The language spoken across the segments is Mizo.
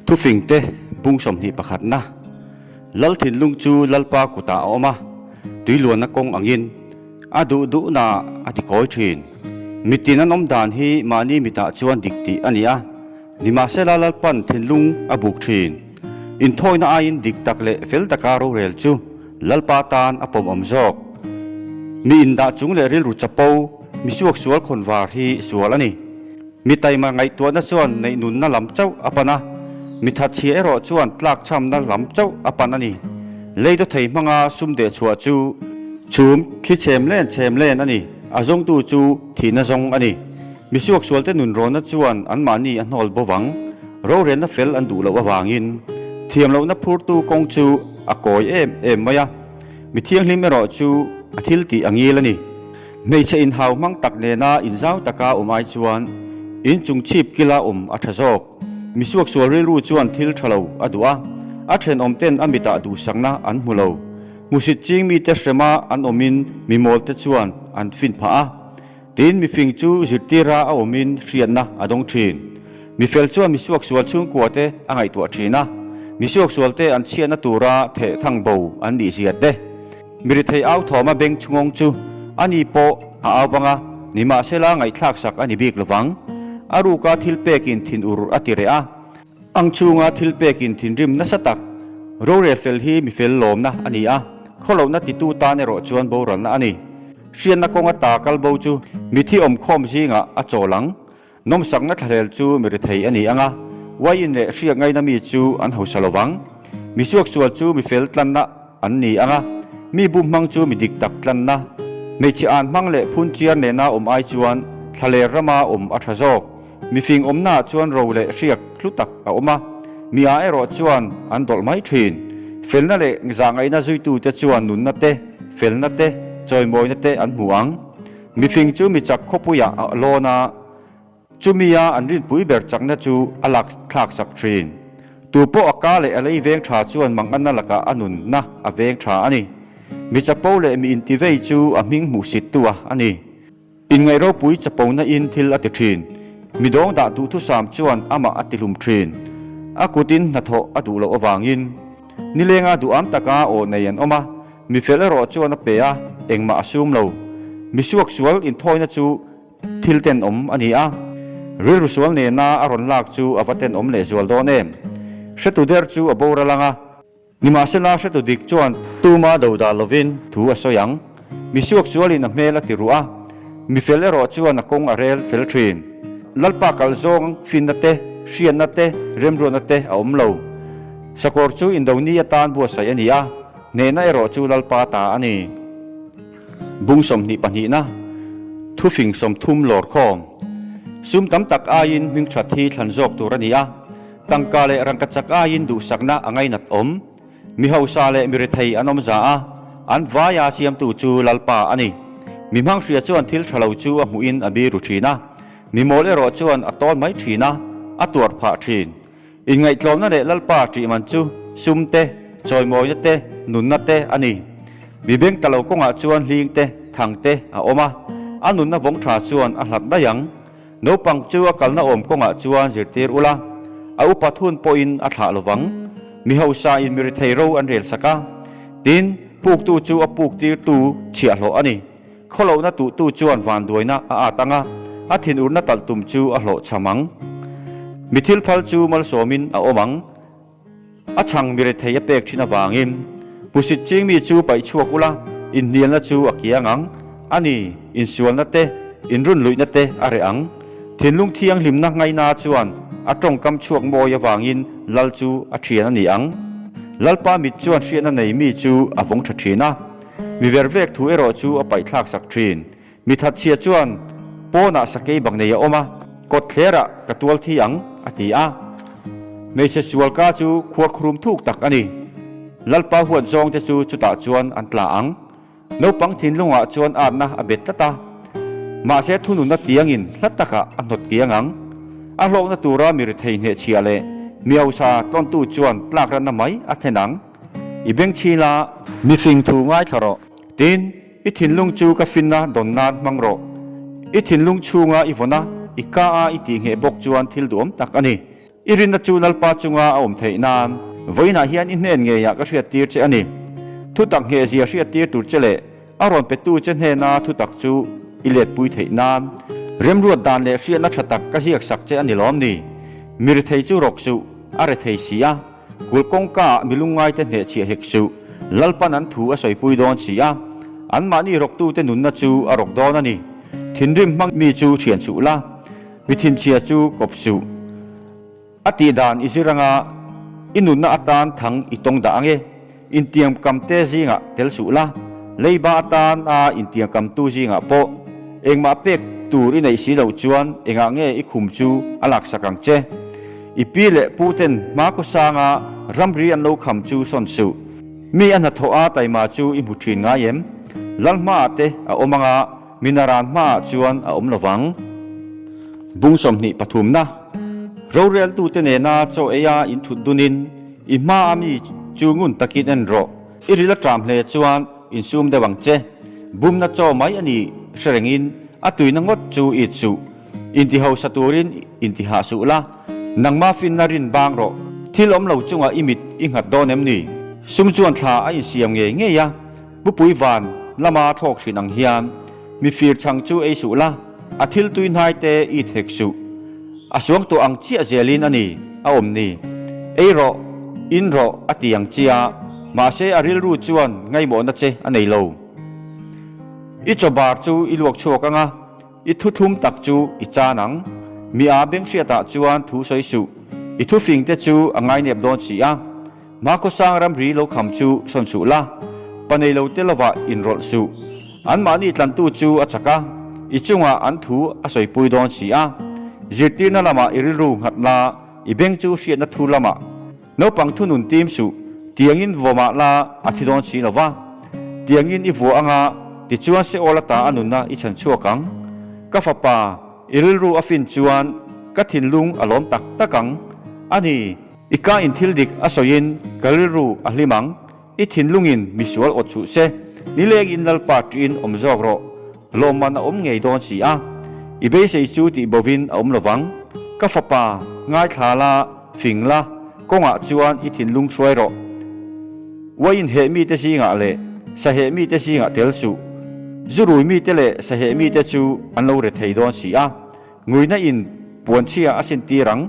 Thufingte bung 21 na. Lal thinlung chu Lalpa kutah a awm a, tui luanna kawng angin a duh duhna a ti kawi thin. Mitin an awm dan hi mahni mitah chuan dik tih a ni a, nimahsela Lalpan thinlung a buk thin. Inthawina aiin dik tak leh fel taka rorel chu Lalpa tan a pawmawm zawk. Mi indah chung leh rilru chapo, mi suaksual khawnvar hi sual a ni. Mi taima ngaihtuahna chuan neihnunna lam chauh a pan a, mi thatchhia erawh chuan tlakchhamna lam chauh a pan a ni. Lei dawthei hmanga sum dehchhuah chu chhum thli chhem len chhem len a ni, a zawngtu chu thihna zawng a ni. Mi suaksualte nunrawnna chuan anmahni a hnawl bo vang, rorelna fel an duh loh avangin thiamlohna phurtu kawng chu a kawi em em mai a, mi thianghlim erawh chu a thil tih a ngil a ni. Hmeichhe inhau hmang tak nena inzau taka awm ai chuan in chung chhip kila awm a tha zawk. Mi suaksual rilru chuan thil tha lo a duh a, a thenawm ten a mitah duhsakna an hmu lo. Hmusit ching mite hrema an awmin mi mawlte chuan an fin phah a. Tin, mifing chu zirtira a awmin hriatna a dawng thin. Mi fel chuan mi suaksual chhungkua te a ngaihtuah thin a, mi suaksual te an chhiatna tura theh thang bo an nih zia te. Mi rithei au thawma beng chhungawng chu a ni pawh a au vang a, nimahsela ngaihthlak sak a ni bik lovang. A ruka thil pekin thinur a ti reh a, ang chhunga thil pekin thinrim nasa tak rorel fel hi mi fel lawmna a ni a, khawlohna titu tan erawh chuan boralna a ni. Hriatna kawnga ta kal bo chu mithi awmkhawm zingah a chawl ang. Nawmsakna thlahlel chu mi rethei a ni ang a, uaiin leh hriak ngaina mi chu an hausa lo vang. Mi suaksual chu mi fel tlanna an ni ang a, mi bum hmang chu mi dik tak tlanna. Hmeichhe an hmang leh phun chiar nena awm ai chuan thlaler rama awm a tha zawk. Mi fing awmnaah chuan ro leh hriak hlu tak a awm a, mi ah erawh chuan an dawlh mai thin. Felna leh zahngaihna zuitute chuan nunna te, felna te, chawimawina te an hmu ang. Mifing chu mi chak khawpuiah a lawn a, chumia an rinpui ber chakna chu a lak thlak sak thin. Tu pawh a ka leh a lei veng tha chuan manganna lakah a nunna a veng tha a ni. Mi chapo leh mi intivei chu a hming hmuhsit tu a a ni. Inngaih ropui chapona in thil a ti thin. Mi dawng dah duhthusam chuan amah a tihlum thin. A kutin hnathawh a duh loh avangin nilenga duham taka aw nei an awm a. Mi fel erawh chuan a pe a, engmah a sum lo. Mi suaksual inthawina chu thil tenawm a ni a, rilru sual nena a rawn lak chu a va tenawm lehzual dawn em? Hretu der chu a boral ang a, nimahsela hretu dik chuan tuma do dah lovin thu a sawi ang. Mi suaksualin a hmel a ti ruh a, mi fel erawh chuan a kawng a rel fel thin. Lalpa kalh zawng finna te, hriatna te, remruatna te a awm lo. Sakawr chu Indoni atan buatsaih a ni a. Hnehna erawh chu Lalpa ta a ni. Bung 20 pahnihna, Thufing 30 lawr khawm. Sum tam tak aiin hming that hi thlan zawk tur a ni a, tangka leh rangka chak aiin duhsakna a ngainat awm. Mi hausa leh mi rethei an awm za a, an vaia siamtu chu Lalpa a ni. Mi hmanghria chuan thil tha lo chu a hmuhin a biru thin a, mi mawl erawh chuan a tawn mai thin a, a tuar phah thin. Inngaihtlawmna leh Lalpa ṭih man chu sum te, chawimawina te, nunna te a ni. Mi beng ta lo kawngah chuan hling te, thang te a awm a, a nunna vawng ṭha chuan a hlat daih ang. Naupang chu a kalna awm kawngah chuan zirtir ula, a upat hun pawhin a thlah lovang. Mi hausa in mi rethei ro an rel sak a, tin, puktu chu a puk tirtu chhiahhlawh a ni. Khawlohna tuhtu chuan vanduaina a at ang a, a thinurna talh tum chu a hlawhchham ang. Mi thil phal chu malsawmin a awm ang. A chhang mi rethei a pek thin avangin pusit ching mi chu paih chhuak ula, inhnialna chu a kiang ang. A ni, insualna te, inrunluihna te a reh ang. Thinlung thianghlimna ngaina chuan a tawngkam chhuak mawi avangin lal chu a thian a ni ang. Lalpa mit chuan hriatna nei mi chu a vawng tha thin a. Mi ver vek thu erawh chu a paihthlak sak thin. Mi thatchhia chuan pawnah sakei bak nei a awm a, kawt thlerah ka tual thi ang, a ti a. Hmeichhe sual ka chu khuarkhurum thuk tak a ni. Lalpa huat zawng te chu chutah chuan an tla ang. Naupang thinlungah chuan atna a bet tlat a, mahse thununna tiangin hla takah a hnawt kiang ang. A hlawkna tura mi rethei hnehchhiah leh mi hausa tawntu chuan tlakranna mai a thlen ang. I beng chhin a. Mifing thu ngaithla rawh. Tin, i thinlung chu ka finna dawn nan hmang rawh. I thinlung chhunga i vawn a, i ka a i tih ngheh bawk chuan thil duhawm tak a ni. I rinna chu Lalpa chunga a awm theih nan vawiinah hian i hnen ngeiah ka hriattir che a ni. Thutak nghehzia hriattir tur che leh a rawn petu che hnena thutak chu i letpui theih nan remruat dan leh hriatna tha tak ka ziak sak che a ni lawm ni? Mi rethei chu rawk suh, a rethei si a, kulh kawngkaah mi lungngaite hnehchhiah hek suh, Lalpan an thu a sawipui dawn si a, anmahni rawktute nunna chu a rawk dawn a ni. Thinrim hmang mi chu thian suh la, mi thinchhia chu kawp suh. A tih dan i zir anga i nunna atan thang i tawng dah ange. Intiamkamte zingah tel suh la, leiba atan a intiamkamtu zingah pawh engmah pek tur i neih si loh chuan engah nge i khum chu a laksak ang che. I pi leh pu ten hma khawsanga ramri an lo kham chu sawn suh. Mi a hnathawh a taima chu i hmu thin ngai em? Lal hmaah te a awm anga Minaran hmaah chuan a awm lovang. Bung 23 na, Roreltute nena chaw eia in thut dunin i hmaa mi chu ngun takin en rawh. I ril a ṭam hle chuan insum deuh ang che. Bumna chaw mai a ni hre rengin a tuina ngawt chu it suh. Intihausa turin intihah suh la, nangma finna rin bang rawh. Thil awm lo chungah i mit i nghat dawn em ni? Sum chuan thla a insiam ngei ngei a. Bupui van lama thlawk hrin ang hian mi fir chhang chu ei suh la, a thil tui hnai te i thek suh. A suang tawh ang chiah zelin a ni, a awm ni. Ei rawh, in rawh a ti ang chia, mahse a rilru chuan ngaimawhna che a nei lo. I chaw bar chu i luak chhuak ang a, i thuthlum tak chu i chan ang. Mi a benghriatah chuan thu sawi suh, i thufing te chu a ngainep dawn si a. Hmakhawsang ramri lo kham chu sawn suh la, pa nei lo te lovah inrawlh suh. Anmahni tlantu chu a chak a, i chungah an thu a sawipui dawn si a. Zirtirna lamah i rilru nghat la, i beng chu hriatna thu lamah. Naupang thunun tim suh, tiangin vawmah la a thi dawn si lo va. Tiangin i vuah anga, tichuan Seol ata a nunna i chhan chhuak ang. Ka fapa, i rilru a fin chuan ka thinlung a lawm tak tak ang. A ni. I ka in thil dik a sawiin ka rilru a hlim ang, i thinlungin misual awt suh se, nilengin Lalpa ṭiin awm zawk rawh, lawmman a awm ngei dawn si a, i beisei chu tih bovin a awm lovang. Ka fapa, ngaithla la, fing la, kawngah chuan i thinlung hruai rawh. Uaiin heh mite zingah leh saheh mite zingah tel suh, zurui mite leh saheh mite chu an lo re thei dawn si a, Nguina in puanchhia a sin tir ang.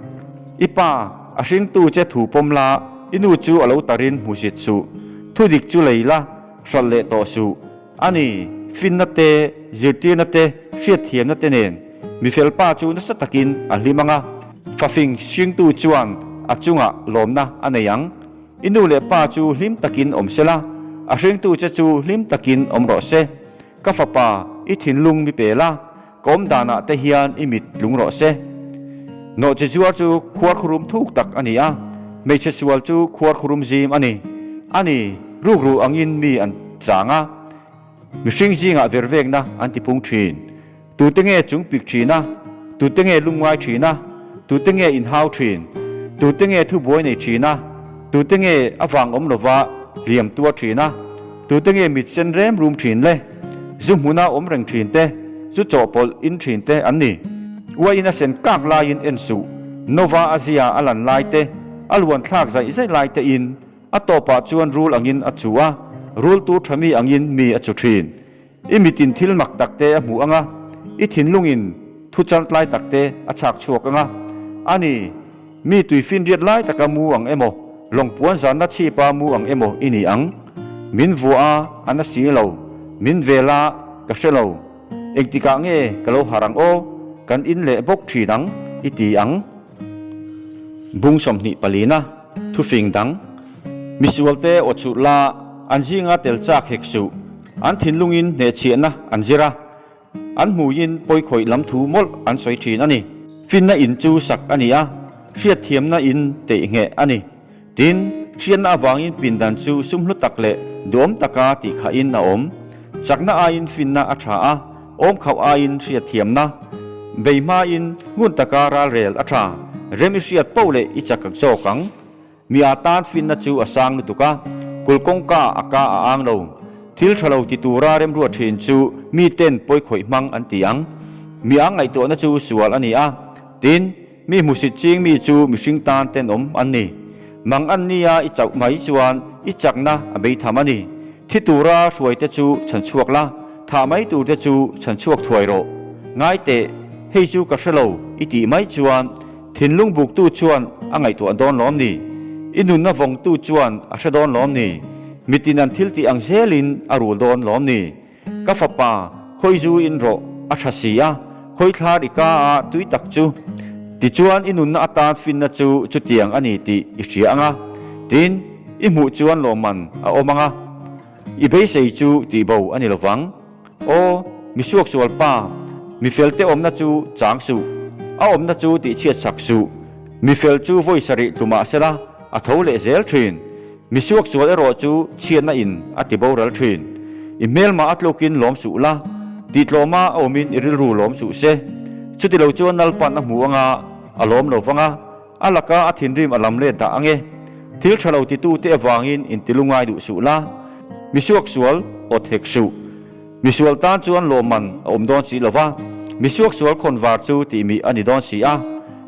I pa, a hringtu che thu pawm la, i nu chu a lo tarin hmu zit suh. Thu dik chu lei la, hralh leh tawh suh. A ni, finna te, zirtirna te, hriatthiamna te nen mi fel pa chu nasa takin a hlim ang a, fafing hringtu chuan a chungah lawmna a nei ang. I nu leh pa chu hlim takin awm se la, a hringtu che chu hlim takin awm rawh se. Ka fapa, i thinlung mi pe la, Ka awm danah te hian i mit tlung rawh se. Nawhchi zuar chu khuarkhurum thuk tak a ni a, hmeichhe sual chu khuarkhurum zim a ni. A ni, rukru angin mi an chang a, mihring zingah vervekna an tipung thin. Tute nge chung pik thin a, tute nge lum ngai thin a, tute nge inhau thin, tute nge thubuai nei thin a, tute nge a vang awm lova hliam tuar thin a, Tute nge mit sen rem rum thin le? Zu hmuna awm reng thin te, zu chawhpawlh in thin te an ni. Uaiin a sen kak laiin en suh, Nova a zia a lan lai te, a luan thlak zaih zaih lai te in, a tawpah chuan rul angin a chu a, rul tur tha mi angin mi a chu thin. I mitin thil mak tak te a hmu anga, i thinlungin thu chaltlai tak te a chhak chhuak anga, a ni, Mi tuifinriat lai taka mu ang emaw, lawngpuan zanna chhipa mu ang emaw i ni ang. Min vuah a, a na si lo. Min vel a, ka hre lo. Engtikah nge ka lo harh ang aw, kan in leh bawk thin ang, i ti ang. Bung 24 na, thufing dang. Misualte aw chhut la, an zinga tel chak hek suh. An thinlungin hnehchhiahna an zir a. An hmuiin pawikhawih lam thu mawlh an sawi thin a ni. Finna in chu sak a ni a, hriatthiamna in teihngheh a ni. Tin, hriatna avangin pindan chu sum hlu tak leh duhawm taka tihkhahin a awm. Chakna aiin finna a tha a, awmkhauh aiin hriatthiamna. Bei hmain ngun taka ralrel a tha, rem i hriat poh leh i chak zawk ang. Mi a tan finna chu a sang lutuk a, kul kawngka a ka a ang lo. Thil tha lo ti tura remruat thin chu mi ten pawikhawih hmang an ti ang. Mi a ngaihtuahna chu sual a ni a. Tin, Mi hmusit ching mi chu mihring tan tenawm an ni. Mang an nia i chauh mai chuan i chakna a bei tham a ni. Thi tura hruai te chu chhan chhuak la, thah mai tur te chu chhan chhuak thuai rawh. Ngai teh, hei chu ka hre lo i tih mai chuan thinlung buktu chuan a ngaihtuah dawn lawm ni? I nunna vawngtu chuan a hre dawn lawm ni? Mitin an thil tih ang zelin a rul dawn lawm ni? Ka fapa, khawi zu in rawh, a tha si a, khawi thlar i ka a tui tak chu. Tichuan i nunna atan finna chu chutiang a ni tih i hria ang a, tin, i hmuh chuan lawmman a awm ang a, i beisei chu tihbo a ni lovang. Aw, mi suaksual pa, mi felte awmna chu chang suh, a awmna chu tihchhiat sak suh. Mi fel chu vawi sarih tlu mah sela, a tho leh zel thin. Mi suaksual erawh chu chhiatna in a ti boral thin. I hmelmah a tlukin lawm suh la, tihtlawma a awmin i rilru lawm suh se. Chutilo chuan Lalpan a hmu anga a lawm lo vang a, a laka a thinrim a lam let dah ang e. Thil tha lo titute avangin intilu ngai duh suh la, mi suaksual awt hek suh. Misual tan chuan lawmman a awm dawn si lo va, misuaksual khawnvar chu tihmih a ni dawn si a.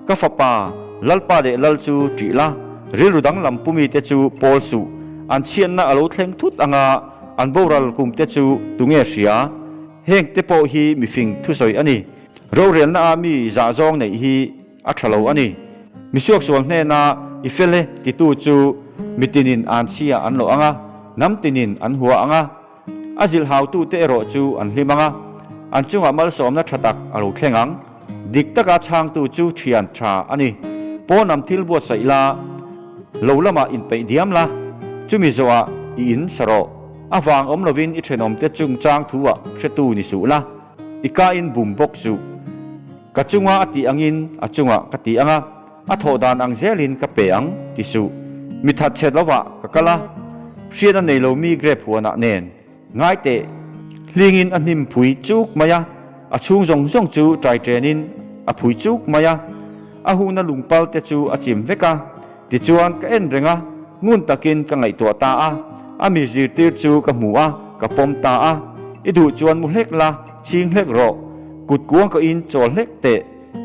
Ka fapa, Lalpa leh Lal chu ṭih la, rilru danglam pumite chu pawl suh. An chhiatna a lo thleng thut anga an boral kumte chu tunge hria? Hengte pawh hi mifing thusawi a ni. Rorelna-a mi zah zawng neih hi a ṭha lo a ni. Misuaksual hnena i fel e titu chu mitinin an chhia an lawh anga, hnam tinin an hua anga, A zilhautute erawh chu an hlim ang a, an chungah malsawmna tha tak a lo thleng ang. Dik taka chhangtu chu thian tha a ni. Pawnam thil buatsaih la, lo lamah inpeih diam la, chumi zawhah i in sa rawh. A vang awm lovin i thenawmte chungchang thu-ah hretu ni suh la, i ka in bum bawk suh. Ka chunga a tih angin a chungah ka ti ang a. A thawh dan ang zelin ka pe ang, ti suh. Mi that chhet lovah ka kal a, hriat a nei lo mi grape huanah nen. Ngai teh, hlingin a hnim phui chuk mai a, a chhung zawng zawng chu ṭai ṭenin a phui chuk mai a, a huna lungpal te chu a chim vek a. Tichuan ka en reng a, ngun takin ka ngaihtuah ta a, a mi zirtir chu ka hmu a, ka pawm ta a. I duh chuan mu hlek la, chhing hlek rawh, kut kuang ka in chawl hlek teh.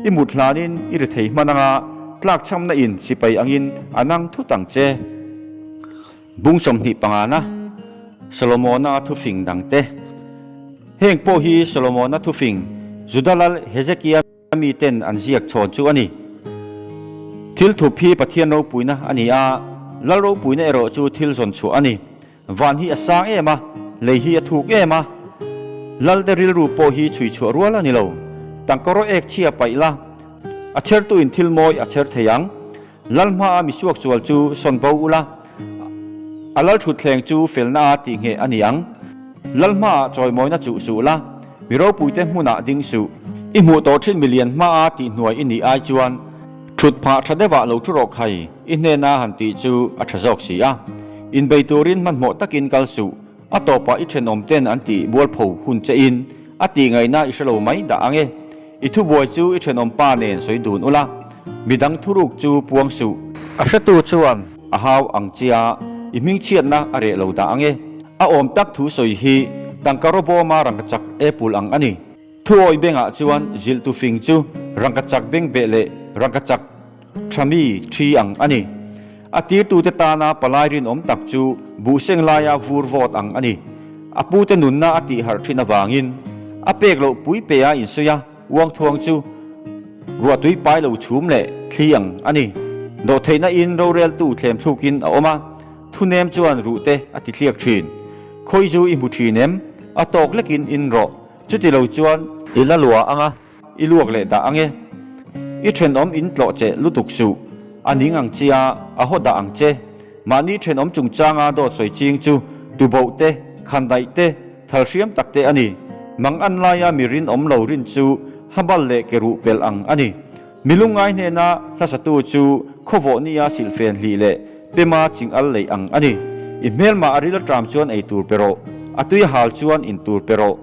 I mut hlanin i ri thei hman anga tlakchhamna in sipai angin a nang thut ang che. Bung 25 na, Solomona thufing dangte. Heng pawh hi Solomona thufing Juda lal Hezekia miten an ziak chhawn chu a ni. Thil thup hi Pathian ropuina a ni a, lal ropuina erawh chu thil zawn chhuah a ni. Van hi a sang em a, lei hi a thuk em a. Lalte rilru pawh hi chhui chhuah rual a ni lo. Tangka rawh ek chhia paih la, a chhertuin thil mawi a chher thei ang. Lal hmaa mi suaksual chu sawn bo ula, a lal thutthleng chu felna a tihngheh a ni ang. Lal hmaah chawimawina chuh suh la, mi ropuite hmunah ding suh. I hmuh tawh thin milian hmaa tihhnuai i nih ai chuan thut phah tha deuhah lo thu rawh khai. I hnena han tih chu a tha zawk si a. Inbei turin hmanhmawh takin kal suh. A tawpah i thenawm ten an tih bualpho hun che in a tih ngaihna i hrelo mai dah ang e. I thubuai chu i thenawm pa nen sawi dun ula. Midang thuruk chu puang suh. A hretu chuan a hau ang chia i hmingchhiatna a reh lo dah ang e. A awm tak thu sawi hi tangka rawbawma rangkachak apple ang a ni. Thuawi bengah chuan zilhtu fing chu rangkachak bengbeh leh rangkachak tha mi thi ang a ni. A tirtute tana palai rinawm tak chu buhseng laia vur vawt ang a ni. A pute nunna a tihharh thin avangin a pek loh pui pe a insawi a, uangthuang chu ruahtui pai lo chhum leh thli ang a ni. Dawhtheihna in roreltu thlem thlukin a awm a, thunem chuan ruhte a ti thliak thin. Khawi zu i hmu thin em? A tawk lekin in rawh. Chuti lo chuan i la luah ang a, i luak leh dah ang e. I thenawm in tlawh che lutuk suh, a ning ang che a, a haw dah ang che. Mahni thenawm chungchanga dawt sawi ching chu tuboh te, khandaih te, thal hriam tak te a ni. Mang an laia mi rinawm lo rin chu habal leh ke ruh pelh ang a ni. Mi lungngai hnena hlasatu chu khawvawh nia silhfen hlih leh pema ching al leih ang a ni. I hmelmah a ril aṭam chuan ei tur pe rawh, a tui a hal chuan in tur pe rawh.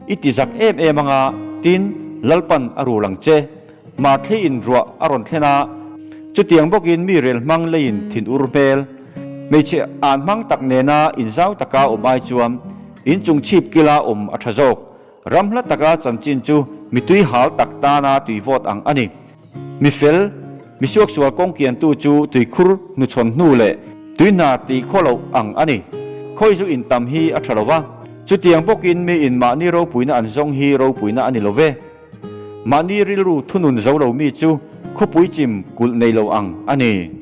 I ti zak em em anga, tin, Lalpan a rul ang che. Mahthli in ruah a rawn thlen a, chutiang bawkin mi rel hmang leiin thin ur hmel. Hmeichhe an hmang tak nena inzau taka awm ai chuan inchung chhip kila awm a ṭha zawk. Ram hla taka chanchin chu mitui hal tak tana tui vawt ang a ni. Mi fel, mi suaksual kawng kiantu chu tuikhur hnuchhawn hnu leh tui hna tih khaw loh ang a ni. Khawi zu in tam hi a tha lo va, chutiang bawkin mi in mahni ropuina an zawng hi ropuina a ni lo ve. Mahni rilru thunun zo lo mi chu khawpui chim kulh nei lo ang a ni.